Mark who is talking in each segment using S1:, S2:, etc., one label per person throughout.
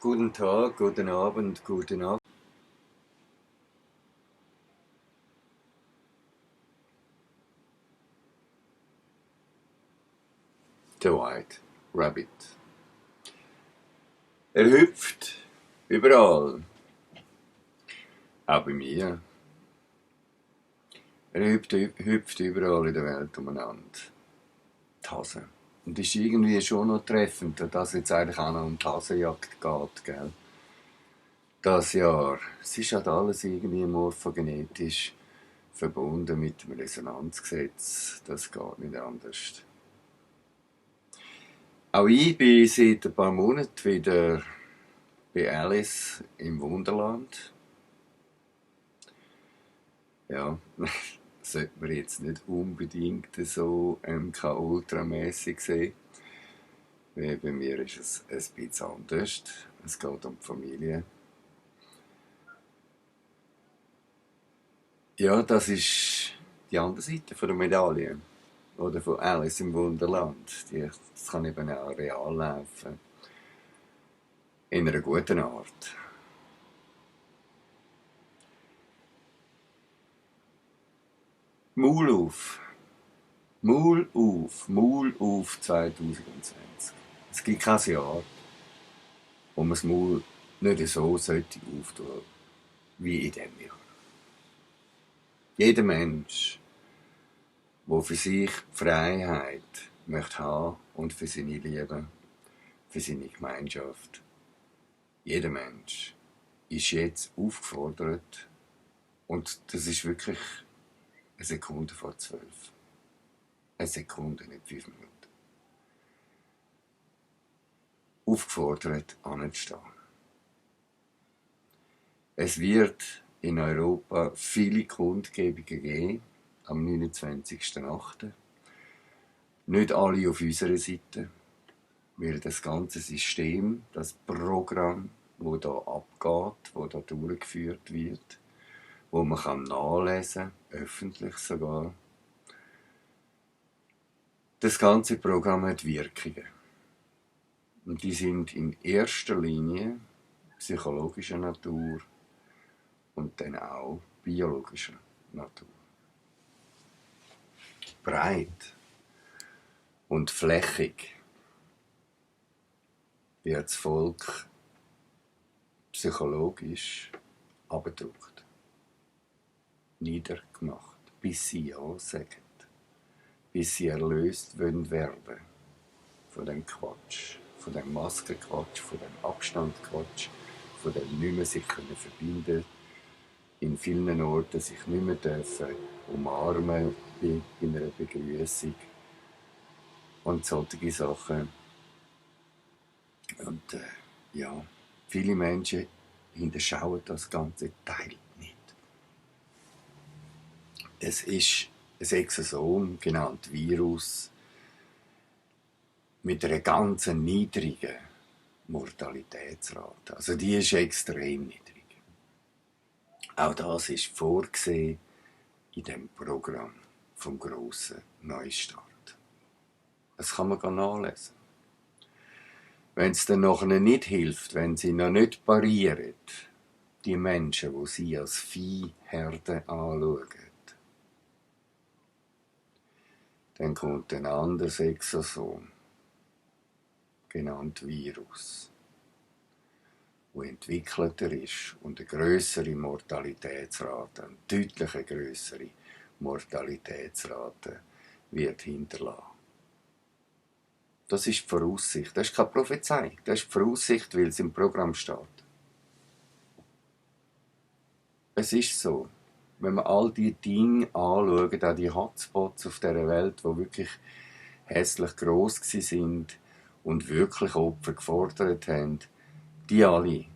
S1: Guten Tag, guten Abend, gute Nacht. Der White Rabbit. Er hüpft überall. Auch bei mir. Er hüpft überall in der Welt umeinander. Die Hase. Und ist irgendwie schon noch treffend, dass es jetzt eigentlich auch noch um die Hasenjagd geht, gell? Das Jahr. Es ist halt alles irgendwie morphogenetisch verbunden mit dem Resonanzgesetz. Das geht nicht anders. Auch ich bin seit ein paar Monaten wieder bei Alice im Wunderland. Ja, sollte man jetzt nicht unbedingt so MK-Ultra-mässig sehen. Weil bei mir ist es ein bisschen anders. Es geht um die Familie. Ja, das ist die andere Seite der Medaille. Oder von Alice im Wunderland. Das kann eben auch real laufen. In einer guten Art. Maul auf. Maul auf 2020. Es gibt kein Jahr, wo man das Maul nicht so sollte auftun wie in diesem Jahr. Jeder Mensch, der für sich die Freiheit möchte haben und für seine Liebe, für seine Gemeinschaft, jeder Mensch ist jetzt aufgefordert, und das ist wirklich eine Sekunde vor 12. Eine Sekunde, nicht 5 Minuten. Aufgefordert, anzustehen. Es wird in Europa viele Kundgebungen geben, am 29.08. Nicht alle auf unserer Seite, weil das ganze System, das Programm, das hier abgeht, das hier durchgeführt wird, wo man nachlesen kann, öffentlich sogar, das ganze Programm hat Wirkungen. Und die sind in erster Linie psychologischer Natur und dann auch biologischer Natur. Breit und flächig wird das Volk psychologisch abgedrückt, niedergemacht, bis sie Ja sagen, bis sie erlöst werden von dem Quatsch, von dem Maskenquatsch, von dem Abstandquatsch, von dem nicht mehr sich verbinden können, in vielen Orten sich nicht mehr dürfen umarmen in einer Begrüßung und solche Sachen. Und ja, viele Menschen hinterschauen das ganze Teil nicht. Es ist ein Exosom, genannt Virus, mit einer ganz niedrigen Mortalitätsrate. Also die ist extrem niedrig. Auch das ist vorgesehen in dem Programm vom grossen Neustart. Das kann man nachlesen. Wenn es dann nachher nicht hilft, wenn sie noch nicht parieren, die Menschen, die sie als Viehherde anschauen, dann kommt ein anderes Exosom, genannt Virus, wo entwickelter ist und eine grössere Mortalitätsrate, eine deutlich grössere Mortalitätsrate wird hinterlassen. Das ist die Voraussicht. Das ist keine Prophezeiung. Das ist die Voraussicht, weil es im Programm steht. Es ist so. Wenn man all die Dinge anschaut, auch die Hotspots auf dieser Welt, die wirklich hässlich gross sind und wirklich Opfer gefordert haben, die alle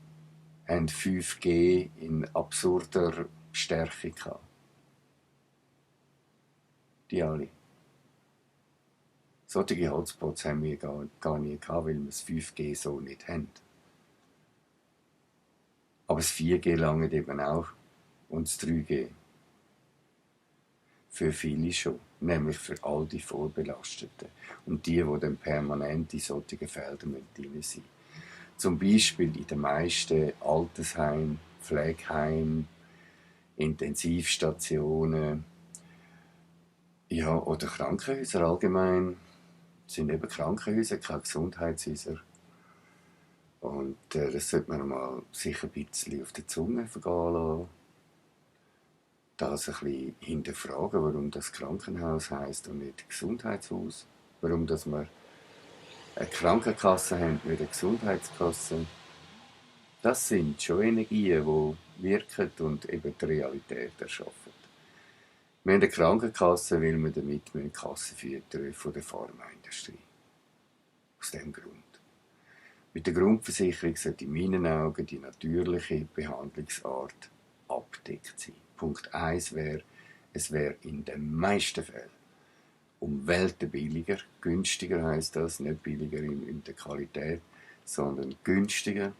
S1: haben 5G in absurder Stärke gehabt. Die alle. Solche Hotspots haben wir gar nie gehabt, weil wir das 5G so nicht haben. Aber das 4G langt eben auch. Und das 3G. Für viele schon. Nämlich für all die Vorbelasteten. Und die dann permanent in solchen Feldern drin sind. Zum Beispiel in den meisten Altersheimen, Pflegeheimen, Intensivstationen, ja, oder Krankenhäuser allgemein. Es sind eben Krankenhäuser, keine Gesundheitshäuser. Und das sollte man mal sich ein bisschen auf der Zunge vergehen lassen. Das ein bisschen hinterfragen, warum das Krankenhaus heisst und nicht Gesundheitshaus. Warum dass wir eine Krankenkasse haben, nicht eine Gesundheitskasse. Das sind schon Energien, die wirken und eben die Realität erschaffen. Wir haben eine Krankenkasse, weil wir damit die Kasse füttern von der Pharmaindustrie. Aus diesem Grund. Mit der Grundversicherung sollte in meinen Augen die natürliche Behandlungsart abgedeckt sein. Punkt 1 wäre, es wäre in den meisten Fällen um Welten billiger. Günstiger heisst das, nicht billiger in der Qualität, sondern günstiger.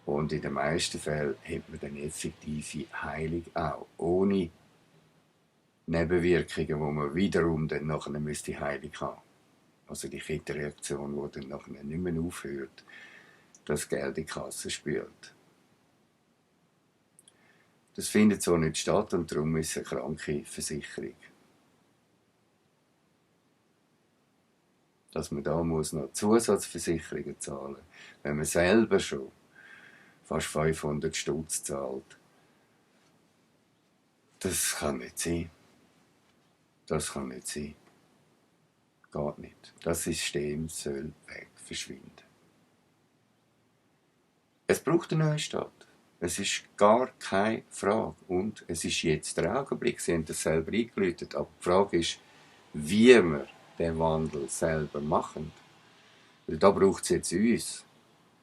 S1: Und in den meisten Fällen hat man dann effektive Heilung auch, ohne Nebenwirkungen, wo man wiederum dann nachher müsste Heilung haben. Also die Kettenreaktion, die dann nachher nicht mehr aufhört, das Geld in die Kasse spült. Das findet so nicht statt und darum ist es eine kranke Versicherung. Dass man da muss noch Zusatzversicherungen zahlen muss, wenn man selber schon fast 500 Stutz zahlt. Das kann nicht sein. Das kann nicht sein. Geht nicht. Das System soll verschwinden. Es braucht einen Neustart. Es ist gar keine Frage. Und es ist jetzt der Augenblick. Sie haben das selber eingeläutet. Aber die Frage ist, wie wir den Wandel selber machen. Weil da braucht es jetzt uns.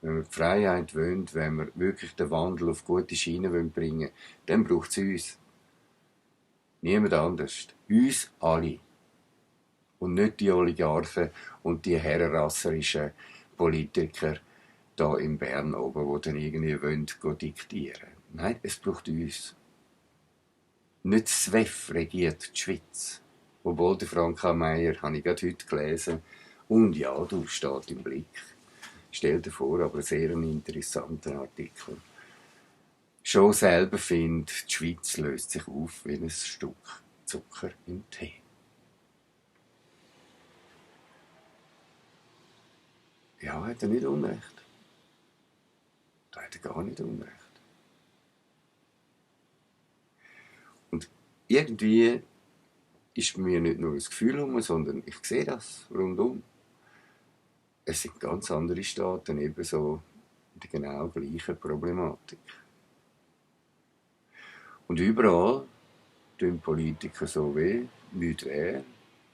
S1: Wenn wir die Freiheit wollen, wenn wir wirklich den Wandel auf gute Schiene bringen wollen, dann braucht es uns. Niemand anders. Uns alle. Und nicht die Oligarchen und die herrenrasserischen Politiker da in Bern oben, die dann irgendwie wollen, diktieren. Nein, es braucht uns. Nicht das SWEF regiert die Schweiz. Obwohl der Frank A. Meyer, habe ich gerade heute gelesen, und ja, du steht im Blick. Stell dir vor, aber sehr ein interessanter Artikel. Schon selber findet, die Schweiz löst sich auf wie ein Stück Zucker im Tee. Ja, hat er nicht Unrecht. Da hat er gar nicht Unrecht. Und irgendwie ist mir nicht nur ein Gefühl herum, sondern ich sehe das rundum. Es sind ganz andere Staaten ebenso mit der genau gleichen Problematik. Und überall tun Politiker so weh, nichts wäre.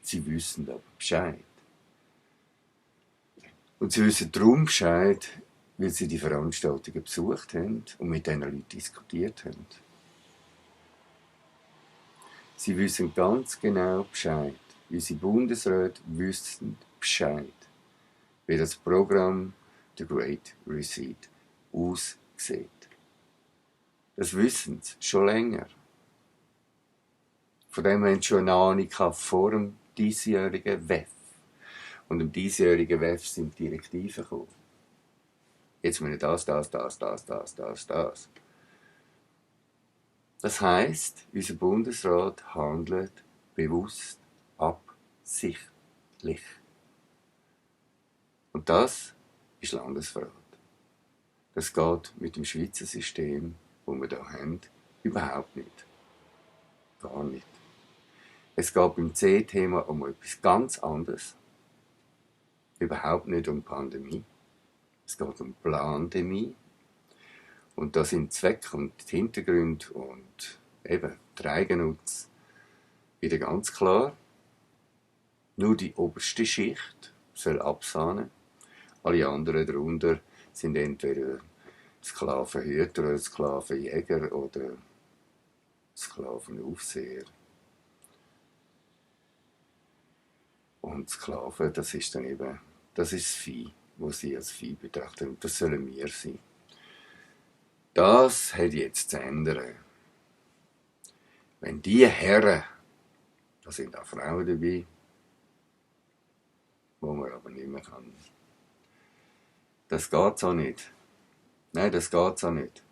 S1: Sie wissen aber Bescheid. Und sie wissen darum Bescheid, weil sie die Veranstaltungen besucht haben und mit diesen Leuten diskutiert haben. Sie wissen ganz genau Bescheid. Unsere Bundesräte wissen Bescheid, wie das Programm The Great Reset aussieht. Das wissen sie schon länger. Von dem haben sie schon eine Ahnung vor dem diesjährigen WEF. Und im diesjährigen WEF sind Direktiven gekommen. Jetzt müssen das. Das heisst, unser Bundesrat handelt bewusst, absichtlich. Und das ist Landesverrat. Das geht mit dem Schweizer System, das wir hier haben, überhaupt nicht. Gar nicht. Es geht beim C-Thema um etwas ganz anderes. Überhaupt nicht um Pandemie. Es geht um Plandemie. Und da sind Zweck und die Hintergründe und eben der Eigennutz wieder ganz klar. Nur die oberste Schicht soll absahnen. Alle anderen darunter sind entweder Sklavenhüter oder Sklavenjäger oder Sklavenaufseher. Und Sklaven, das ist dann eben, das ist das Vieh, das sie als Vieh betrachten. Und das sollen wir sein. Das hat jetzt zu ändern. Wenn die Herren, da sind auch Frauen dabei, wo man aber nicht mehr kann Das geht so nicht. Nein, das geht so nicht.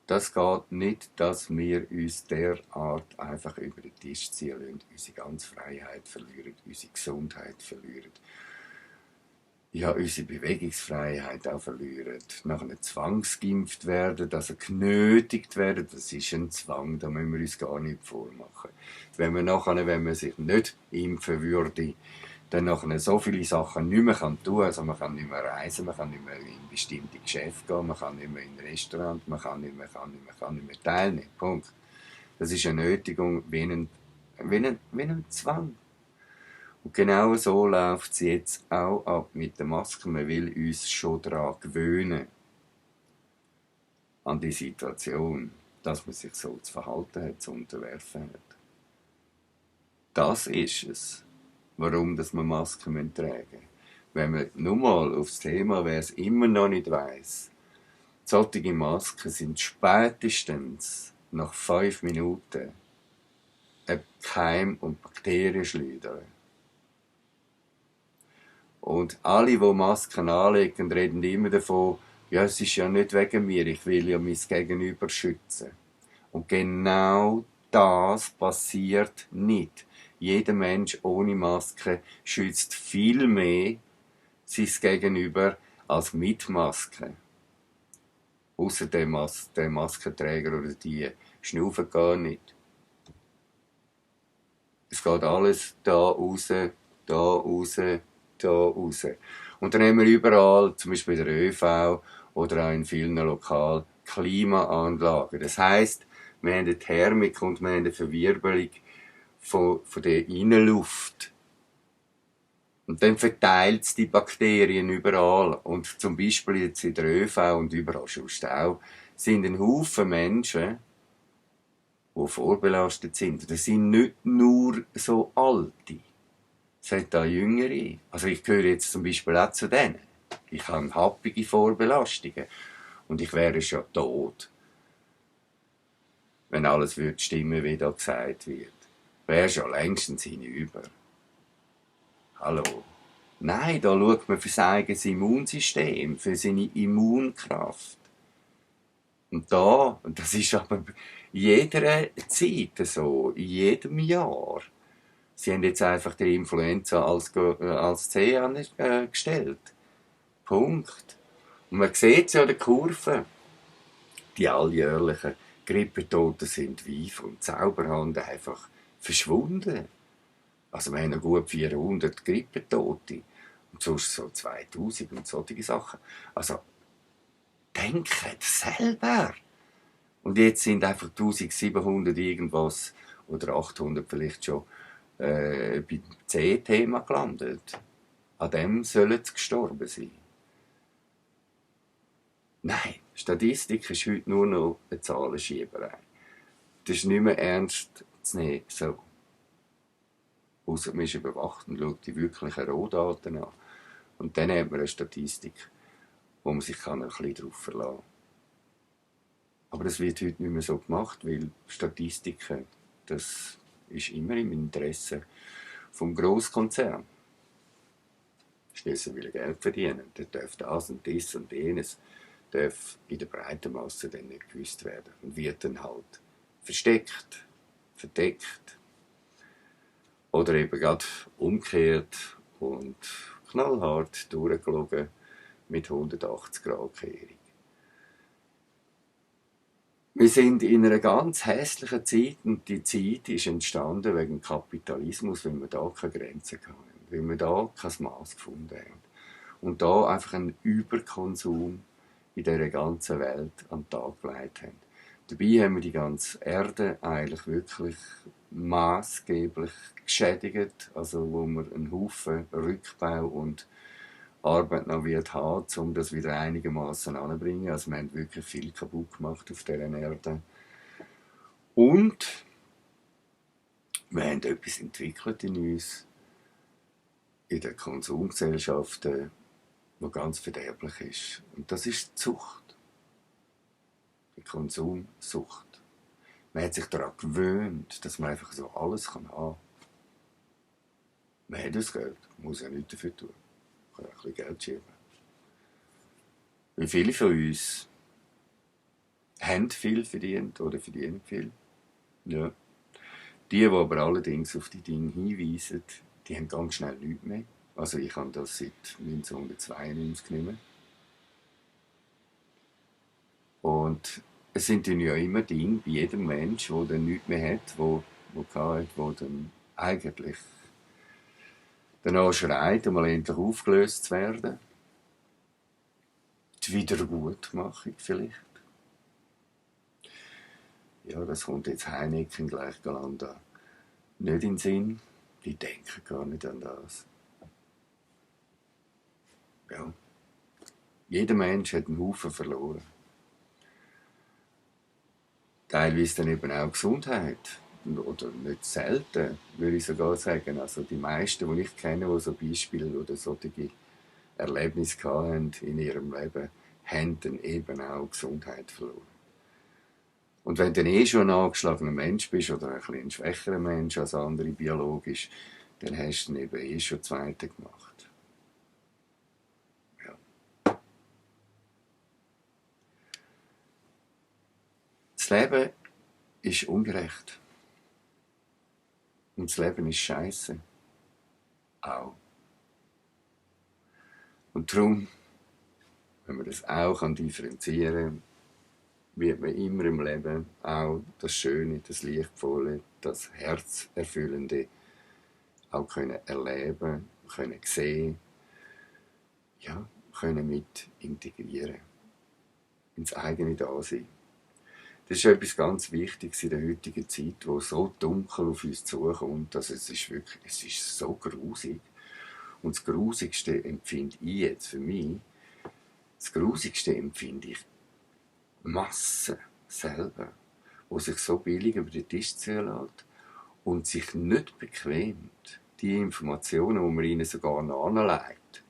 S1: Das geht nicht, dass wir uns derart einfach über den Tisch ziehen lassen, unsere ganze Freiheit verlieren, unsere Gesundheit verlieren, ja, unsere Bewegungsfreiheit auch verlieren, nachher zwangsgeimpft werden, also genötigt werden, das ist ein Zwang, da müssen wir uns gar nicht vormachen. Wenn man sich nicht impfen würde, dann nachher so viele Sachen nicht mehr tun kann. Also man kann nicht mehr reisen, man kann nicht mehr in bestimmte Geschäfte gehen, man kann nicht mehr in ein Restaurant, man kann nicht mehr teilnehmen. Punkt. Das ist eine Nötigung wie ein Zwang. Und genau so läuft es jetzt auch ab mit der Maske. Man will uns schon daran gewöhnen, an die Situation, dass man sich so zu verhalten hat, zu unterwerfen hat. Das ist es, warum man Masken tragen müssen. Wenn man nur mal aufs Thema, wer es immer noch nicht weiss, solche Masken sind spätestens nach 5 Minuten ein Keim- und Bakterienschleuder. Und alle, die Masken anlegen, reden immer davon, ja, es ist ja nicht wegen mir, ich will ja mein Gegenüber schützen. Und genau das passiert nicht. Jeder Mensch ohne Maske schützt viel mehr sein Gegenüber als mit Maske. Ausser der Maskenträger oder die schnaufen gar nicht. Es geht alles da raus, da raus, da raus. Und dann haben wir überall, zum Beispiel in der ÖV oder auch in vielen Lokalen, Klimaanlagen. Das heisst, wir haben eine Thermik und wir haben eine Verwirbelung von der Innenluft. Und dann verteilt es die Bakterien überall. Und zum Beispiel jetzt in der ÖV und überall sonst auch, sind ein Haufen Menschen, die vorbelastet sind. Das sind nicht nur so Alte. Es hat auch Jüngere. Also ich gehöre jetzt zum Beispiel auch zu denen. Ich habe happige Vorbelastungen. Und ich wäre schon tot, wenn alles würde stimmen, wie da gesagt wird. Wäre schon längstens hinüber. Hallo. Nein, da schaut man für sein eigenes Immunsystem, für seine Immunkraft. Und das ist aber in jeder Zeit so, in jedem Jahr. Sie haben jetzt einfach die Influenza als C angestellt. Punkt. Und man sieht es ja an der Kurve. Die alljährlichen Grippetoten sind wie von Zauberhand einfach verschwunden. Also wir haben noch gut 400 Grippetote. Und sonst so 2000 und solche Sachen. Also, denkt selber. Und jetzt sind einfach 1700 irgendwas oder 800 vielleicht schon beim C-Thema gelandet. An dem sollen sie gestorben sein. Nein, Statistik ist heute nur noch eine Zahlenschieberei. Das ist nicht mehr ernst zu nehmen. So. Ausser man ist überwacht und schaut die wirklichen Rohdaten an. Und dann hat man eine Statistik, wo man sich ein bisschen darauf verlassen kann. Aber das wird heute nicht mehr so gemacht, weil Statistiken, das ist immer im Interesse vom Grosskonzern. Schließlich will er Geld verdienen. Der darf das und dies und jenes darf in der breiten Masse dann nicht gewusst werden. Und wird dann halt versteckt, verdeckt oder eben gerade umgekehrt und knallhart durchgelogen mit 180-Grad-Kehrung. Wir sind in einer ganz hässlichen Zeit und die Zeit ist entstanden wegen Kapitalismus, weil wir da keine Grenzen hatten, weil wir da kein Maß gefunden haben. Und da einfach einen Überkonsum in dieser ganzen Welt an den Tag gelegt haben. Dabei haben wir die ganze Erde eigentlich wirklich maßgeblich geschädigt, also wo wir einen Haufen Rückbau und Arbeit noch wird haben, um das wieder einigermaßen anzubringen. Also wir haben wirklich viel kaputt gemacht auf dieser Erde. Und wir haben etwas entwickelt in uns, in den Konsumgesellschaften, was ganz verderblich ist. Und das ist die Zucht. Die Konsumsucht. Man hat sich daran gewöhnt, dass man einfach so alles haben kann. Man hat das Geld, muss ja nichts dafür tun. Man kann ein bisschen Geld schieben. Weil viele von uns haben viel verdient oder verdienen viel. Ja. Die aber allerdings auf die Dinge hinweisen, die haben ganz schnell nichts mehr. Also ich habe das seit 1992 nicht mehr. Und es sind dann ja immer Dinge bei jedem Mensch, der dann nichts mehr hat, der dann eigentlich danach schreit, einmal endlich aufgelöst zu werden. Die Wiedergutmachung vielleicht. Ja, das kommt jetzt Heineken gleich galant an. Nicht in den Sinn. Die denken gar nicht an das. Ja. Jeder Mensch hat einen Haufen verloren. Teilweise dann eben auch Gesundheit. Oder nicht selten, würde ich sogar sagen. Also die meisten, die ich kenne, die so Beispiele oder solche Erlebnisse hatten in ihrem Leben, haben dann eben auch Gesundheit verloren. Und wenn du dann schon ein angeschlagener Mensch bist oder ein bisschen schwächerer Mensch als andere biologisch, dann hast du dann eben schon Zweite gemacht. Ja. Das Leben ist ungerecht. Und das Leben ist scheiße. Auch. Und darum, wenn man das auch differenzieren kann, wird man immer im Leben auch das Schöne, das Lichtvolle, das Herzerfüllende auch können erleben, können sehen, ja, können mit integrieren ins eigene Dasein. Das ist etwas ganz Wichtiges in der heutigen Zeit, wo so dunkel auf uns zukommt, dass es ist so grusig. Und das Grusigste empfinde ich jetzt für mich, das Grusigste empfinde ich Massen selber, wo sich so billig über den Tisch ziehen lässt und sich nicht bequemt, die Informationen, die man ihnen sogar nachlegt,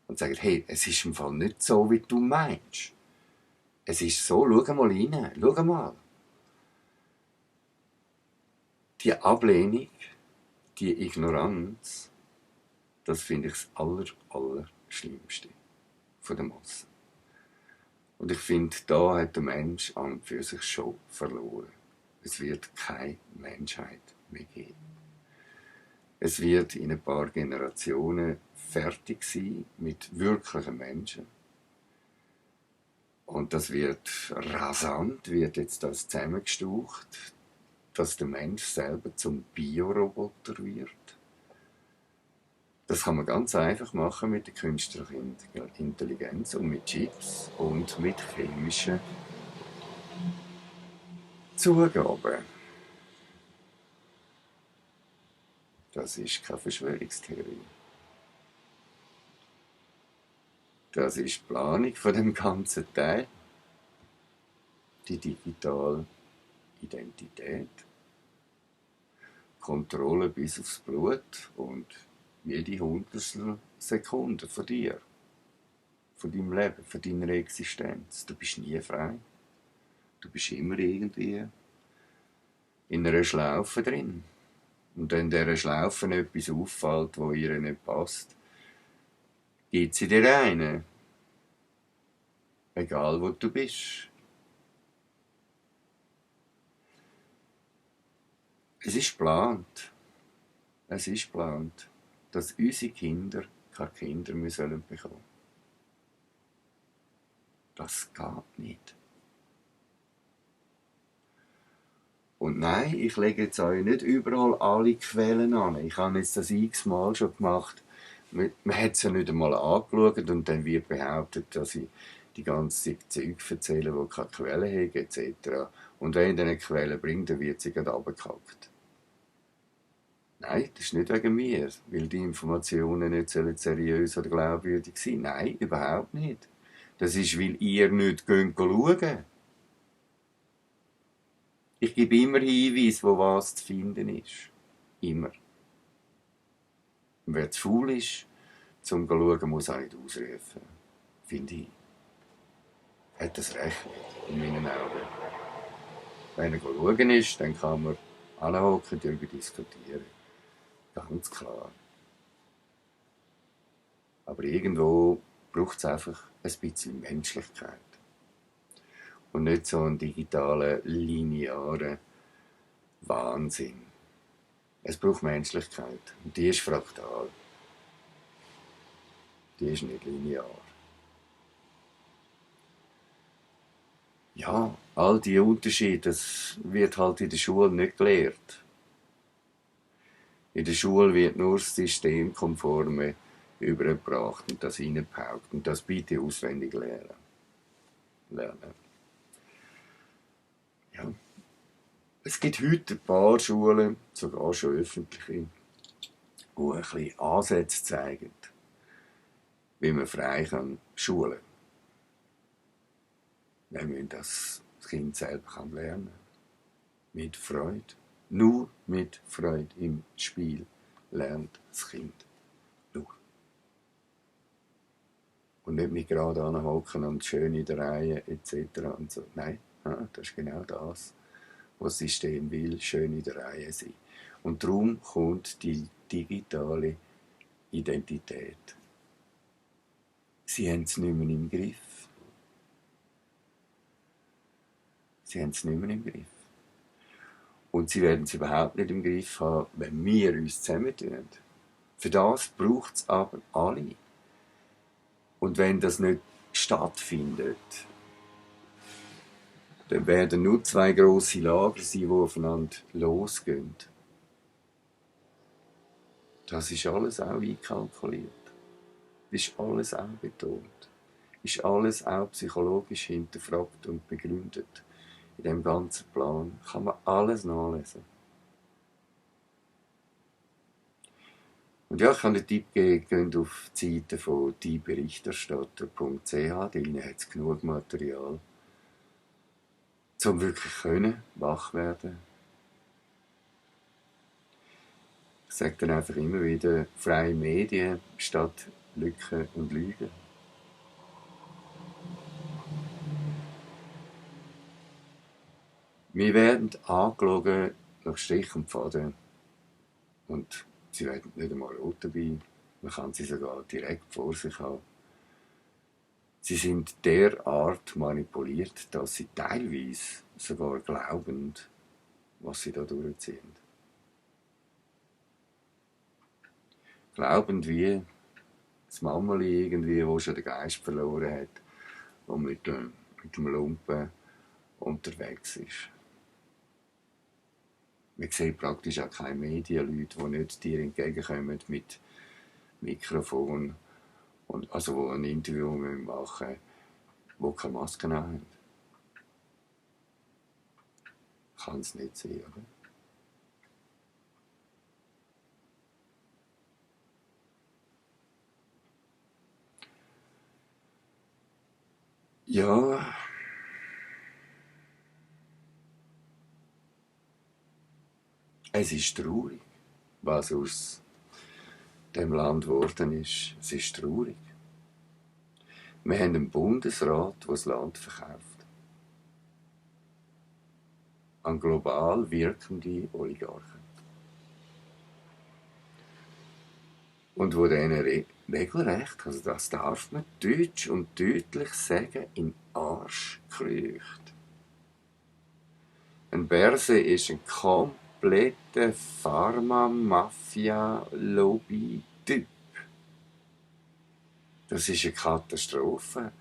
S1: und sagt, hey, es ist im Fall nicht so, wie du meinst. Es ist so, schau mal rein, schau mal. Die Ablehnung, die Ignoranz, das finde ich das Allerschlimmste von der Masse. Und ich finde, da hat der Mensch an und für sich schon verloren. Es wird keine Menschheit mehr geben. Es wird in ein paar Generationen fertig sein mit wirklichen Menschen. Und das wird rasant, wird jetzt das zusammengestaucht, dass der Mensch selber zum Bioroboter wird. Das kann man ganz einfach machen mit der künstlichen Intelligenz und mit Chips und mit chemischen Zugaben. Das ist keine Verschwörungstheorie. Das ist die Planung von dem ganzen Teil. Die digitale Identität. Kontrolle bis aufs Blut und jede Hundertstel Sekunde von dir. Von deinem Leben, von deiner Existenz. Du bist nie frei. Du bist immer irgendwie in einer Schlaufe drin. Und wenn dieser Schlaufe etwas auffällt, wo ihr nicht passt, gibt sie dir eine. Egal wo du bist. Es ist geplant. Es ist geplant, dass unsere Kinder keine Kinder mehr bekommen sollen. Das geht nicht. Und nein, ich lege jetzt euch nicht überall alle Quellen an. Ich habe jetzt das x-mal schon gemacht. Man hat es ja nicht einmal angeschaut und dann wird behauptet, dass ich die ganze Zeug erzähle, die keine Quellen haben, etc. Und wenn ich dann eine Quelle bringe, dann wird sie gerade runtergehackt. Nein, das ist nicht wegen mir, weil die Informationen nicht seriös oder glaubwürdig sind. Nein, überhaupt nicht. Das ist, weil ihr nicht schaut. Ich gebe immer Hinweise, wo was zu finden ist. Immer. Und wer zu faul ist, zum zu schauen, muss auch nicht ausrufen. Finde ich. Hat das Recht in meinen Augen. Wenn er schauen ist, dann kann man anhocken und darüber diskutieren. Ganz klar. Aber irgendwo braucht es einfach ein bisschen Menschlichkeit. Und nicht so einen digitalen, linearen Wahnsinn. Es braucht Menschlichkeit. Und die ist fraktal. Die ist nicht linear. Ja, all die Unterschiede, das wird halt in der Schule nicht gelehrt. In der Schule wird nur das Systemkonforme übergebracht und das reingepaukt. Und das bitte auswendig lernen. Ja. Es gibt heute ein paar Schulen, sogar schon öffentliche, die ein bisschen Ansätze zeigen, wie man frei schulen kann. Wenn man das Kind selber lernen kann. Mit Freude. Nur mit Freude im Spiel lernt das Kind. Nur. Und nicht mit gerade anhocken und schön in der Reihe etc. Und so. Nein, das ist genau das, was das System will, schön in der Reihe sein. Und darum kommt die digitale Identität. Sie haben es nicht mehr im Griff. Sie haben es nicht mehr im Griff. Und sie werden es überhaupt nicht im Griff haben, wenn wir uns zusammentun. Für das braucht es aber alle. Und wenn das nicht stattfindet, dann werden nur zwei grosse Lager sein, die aufeinander losgehen. Das ist alles auch einkalkuliert. Das ist alles auch betont. Ist alles auch psychologisch hinterfragt und begründet. In dem ganzen Plan kann man alles nachlesen. Und ja, ich kann den Tipp geben, geht auf die Seite von dieberichterstatter.ch, da hat es genug Material, um wirklich wach werden. Ich sage dann einfach immer wieder, freie Medien statt Lücken und Lügen. Wir werden angelogen nach Strich und Faden und sie werden nicht einmal rot dabei. Man kann sie sogar direkt vor sich haben. Sie sind derart manipuliert, dass sie teilweise sogar glauben, was sie da durchziehen. Glauben wie das Mameli irgendwie, wo schon den Geist verloren hat und mit dem Lumpen unterwegs ist. Man sieht praktisch auch keine Medienleute, die nicht dir entgegenkommen mit Mikrofon und also wo ein Interview machen, wo keine Masken haben. Kann es nicht sein, oder? Ja. Es ist traurig, was aus dem Land geworden ist. Es ist traurig. Wir haben einen Bundesrat, der das Land verkauft. An global wirkende Oligarchen. Und wo denen regelrecht, also das darf man deutsch und deutlich sagen, in den Arsch kriecht. Ein Berse ist ein kompletter Pharma-Mafia-Lobby-Typ. Das ist eine Katastrophe.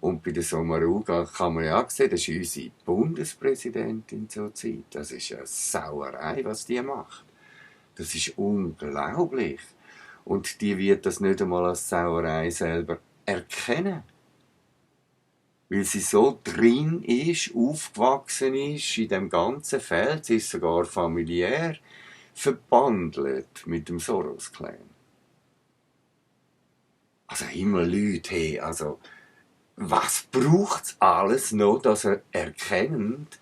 S1: Und bei der Sommaruga kann man ja auch sehen, das ist unsere Bundespräsidentin zur Zeit. Das ist eine Sauerei, was die macht. Das ist unglaublich. Und die wird das nicht einmal als Sauerei selber erkennen. Weil sie so drin ist, aufgewachsen ist in dem ganzen Feld. Sie ist sogar familiär verbandelt mit dem Soros-Clan. Also Himmel, hey, also was braucht's alles noch, dass er erkennt,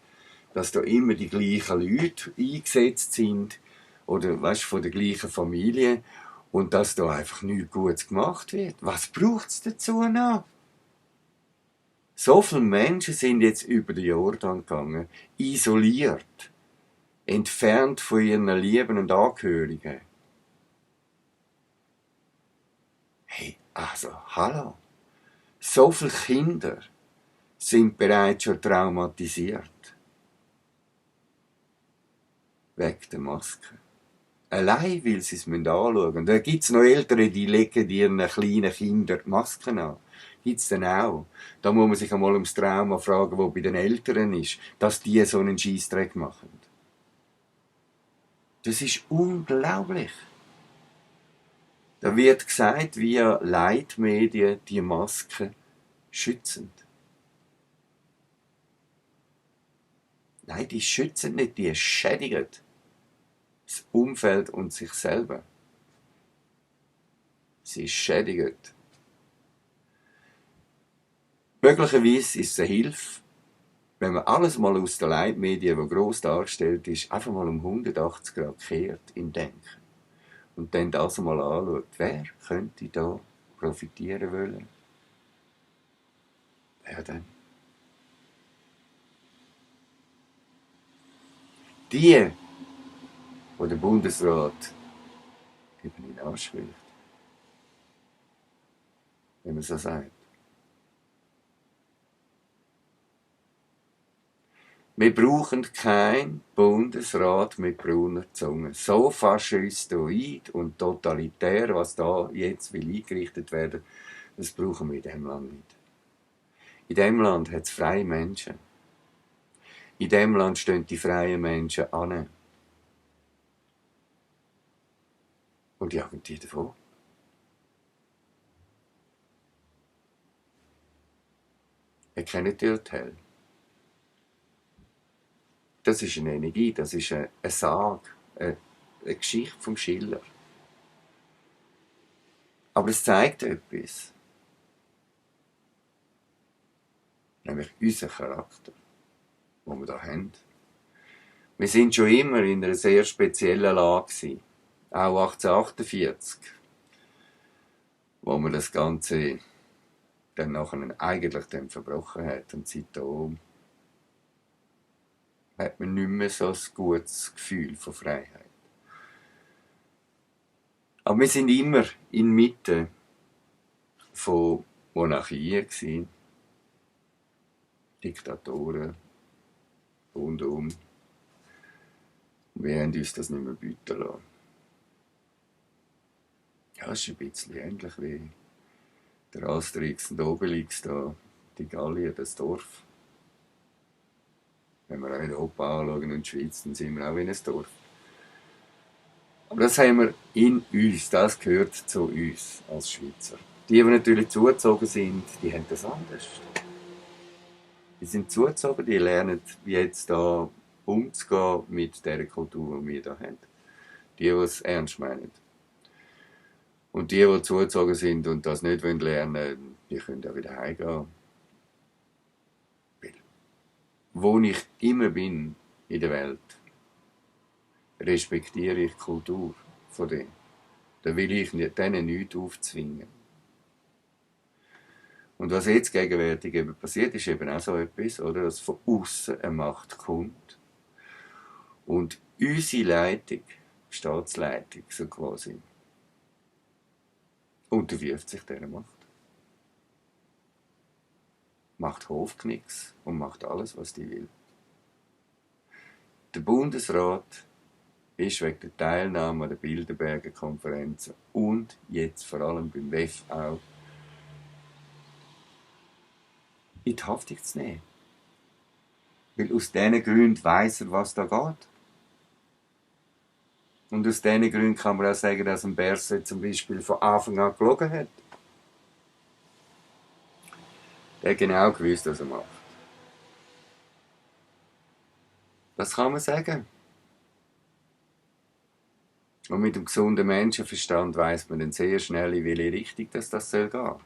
S1: dass da immer die gleichen Leute eingesetzt sind oder weißt, von der gleichen Familie und dass da einfach nichts Gutes gemacht wird? Was braucht's dazu noch? So viele Menschen sind jetzt über den Jordan gegangen, isoliert, entfernt von ihren Lieben und Angehörigen. Hey, also, hallo. So viele Kinder sind bereits schon traumatisiert. Wegen der Maske. Allein, weil sie es anschauen müssen. Da gibt es noch Eltern, die legen ihren kleinen Kindern die Masken an. Gibt es dann auch. Da muss man sich einmal ums Trauma fragen, wo bei den Eltern ist, dass die so einen Scheissdreck machen. Das ist unglaublich. Da wird gesagt, via Leitmedien, die Masken schützend. Nein, die schützen nicht, die schädigen das Umfeld und sich selber. Sie schädigen. Möglicherweise ist es eine Hilfe, wenn man alles mal aus den Leitmedien, wo gross dargestellt ist, einfach mal um 180 Grad kehrt im Denken. Und dann das mal anschaut, wer könnte da profitieren wollen? Wer denn? Die, wo der Bundesrat eben in anspricht. Wenn man so sagt. Wir brauchen keinen Bundesrat mit brauner Zunge. So faschistoid und totalitär, was da jetzt will eingerichtet werden, das brauchen wir in diesem Land nicht. In diesem Land hat es freie Menschen. In diesem Land stehen die freien Menschen an. Und jagen die davon. Ihr kennt die Hotel. Das ist eine Energie, das ist eine Sage, eine Geschichte vom Schiller. Aber es zeigt etwas. Nämlich unseren Charakter, den wir hier haben. Wir sind schon immer in einer sehr speziellen Lage gewesen. Auch 1848, wo man das Ganze dann nachher eigentlich dann verbrochen hat. Und seitdem hat man nicht mehr so ein gutes Gefühl von Freiheit. Aber wir sind immer inmitten von Monarchien gewesen, Diktatoren rundum. Wir haben uns das nicht mehr bieten lassen. Ja, es ist ein bisschen ähnlich wie der Asterix und Obelix da, die Gallier, das Dorf. Wenn wir auch Europa anschauen und die Schweiz, dann sind wir auch in einem Dorf. Aber das haben wir in uns, das gehört zu uns als Schweizer. Die natürlich zugezogen sind, die haben das anders. Die sind zugezogen, die lernen jetzt da umzugehen mit der Kultur, die wir hier haben. Die es ernst meinen. Und die zugezogen sind und das nicht lernen wollen, die können auch wieder heimgehen. Weil, wo ich immer bin in der Welt, respektiere ich die Kultur von denen. Da will ich denen nichts aufzwingen. Und was jetzt gegenwärtig eben passiert, ist eben auch so etwas, oder, dass von außen eine Macht kommt und unsere Leitung, Staatsleitung so quasi, unterwirft sich dieser Macht. Macht Hofknicks und macht alles, was die will. Der Bundesrat ist wegen der Teilnahme an der Bilderberger Konferenzen und jetzt vor allem beim WEF auch in die Haftung zu nehmen. Weil aus diesen Gründen weiss er, was da geht. Und aus diesen Gründen kann man auch sagen, dass ein Berset zum Beispiel von Anfang an gelogen hat. Der hat genau gewusst, was er macht. Das kann man sagen. Und mit dem gesunden Menschenverstand weiss man dann sehr schnell, in welche Richtung das gehen soll.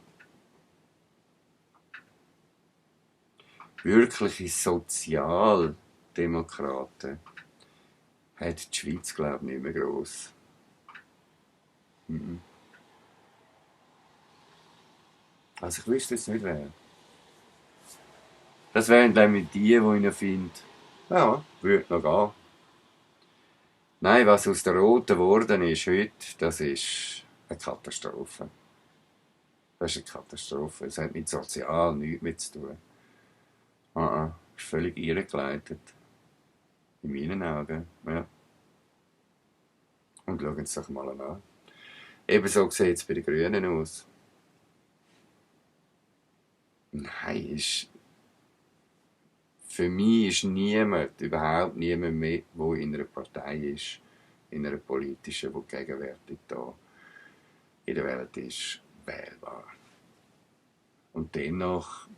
S1: Wirkliche Sozialdemokraten hat die Schweiz, glaube ich, nicht mehr gross. Also ich wüsste es nicht, wer. Das wären nämlich die ich finde, ja, würde noch gehen. Nein, was aus der Roten geworden ist heute, das ist eine Katastrophe. Das ist eine Katastrophe. Es hat mit sozial nichts mehr zu tun. Ist völlig irregeleitet. In meinen Augen. Ja. Und schauen Sie sich mal an. Ebenso sieht es bei den Grünen aus. Nein, für mich ist niemand, überhaupt niemand mehr, der in einer Partei ist, in einer politischen, die gegenwärtig da in der Welt ist, wählbar. Und dennoch,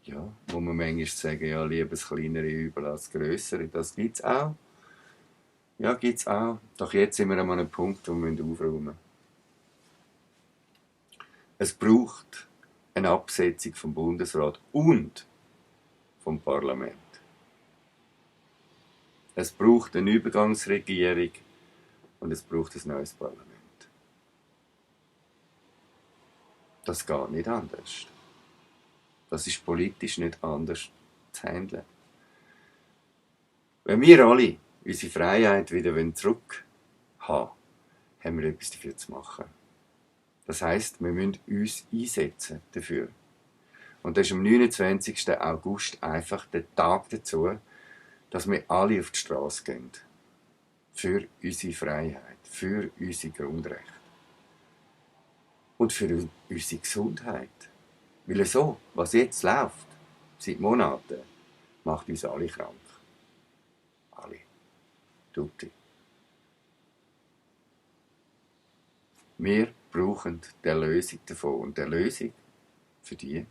S1: ja, muss man manchmal sagen, ja, lieber das kleinere Übel als das grössere. Das gibt es auch. Ja, gibt es auch. Doch jetzt sind wir an einem Punkt, wo wir aufräumen müssen. Es braucht eine Absetzung vom Bundesrat und vom Parlament. Es braucht eine Übergangsregierung und es braucht ein neues Parlament. Das geht nicht anders. Das ist politisch nicht anders zu handeln. Wenn wir alle unsere Freiheit wieder zurück haben wir etwas dafür zu machen. Das heisst, wir müssen uns einsetzen dafür. Und das ist am 29. August einfach der Tag dazu, dass wir alle auf die Straße gehen. Für unsere Freiheit, für unsere Grundrechte. Und für unsere Gesundheit. Weil so, was jetzt läuft, seit Monaten, macht uns alle krank. Alle. Tutti. Wir brauchen die Lösung davon. Und die Lösung, für die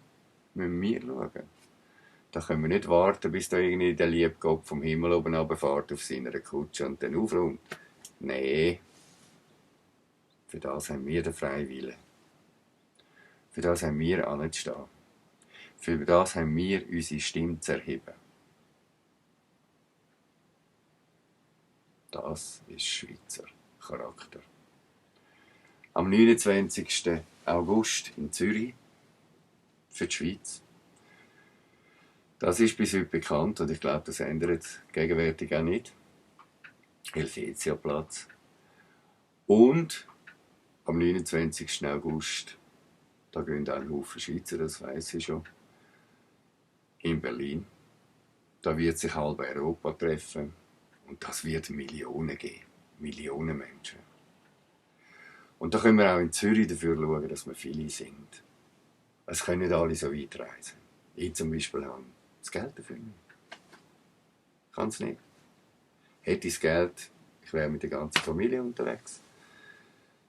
S1: müssen wir schauen. Da können wir nicht warten, bis da irgendwie der liebe Gott vom Himmel oben runterfährt auf seiner Kutsche und dann aufräumt. Nein. Für das haben wir den freien Willen. Für das haben wir anzustehen. Für das haben wir unsere Stimme zu erheben. Das ist Schweizer Charakter. Am 29. August in Zürich für die Schweiz. Das ist bis heute bekannt und ich glaube, das ändert gegenwärtig auch nicht. Helvetiaplatz. Und am 29. August, da gehen auch ein Haufen Schweizer, das weiss ich schon, in Berlin. Da wird sich halb Europa treffen und das wird Millionen geben. Millionen Menschen. Und da können wir auch in Zürich dafür schauen, dass wir viele sind. Es können nicht alle so weit reisen. Ich zum Beispiel habe das Geld dafür nicht. Kann es nicht. Hätte ich das Geld, ich wäre mit der ganzen Familie unterwegs.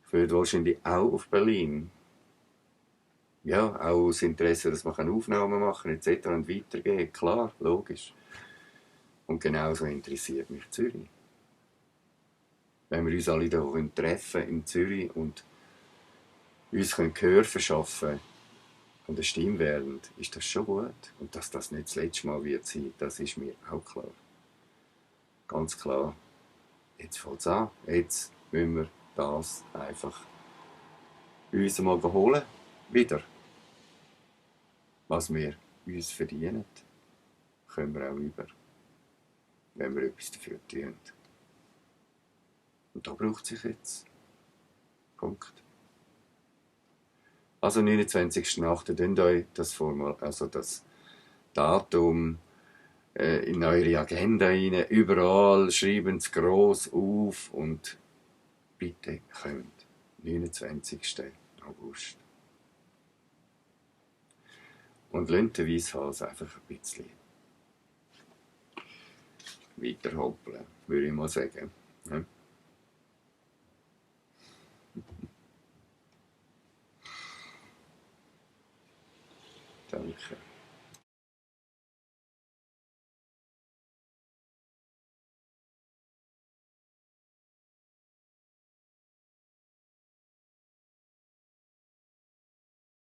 S1: Ich würde wahrscheinlich auch auf Berlin. Ja, auch aus Interesse, dass man Aufnahmen machen kann, etc. und weitergehen. Klar, logisch. Und genauso interessiert mich Zürich. Wenn wir uns alle hier treffen in Zürich und uns Gehör verschaffen und eine Stimme werden, ist das schon gut. Und dass das nicht das letzte Mal wird sein, das ist mir auch klar. Ganz klar. Jetzt fängt es an. Jetzt müssen wir das einfach uns mal holen. Wieder. Was wir uns verdienen, können wir auch über, wenn wir etwas dafür tun. Und da braucht es sich jetzt. Punkt. Also 29.8. Nehmt euch das das Datum in eure Agenda rein. Überall schreiben es gross auf und bitte kommt. 29. August. Und lasst den Weisshals einfach ein bisschen weiter hoppeln, würde ich mal sagen. Ja? Danke.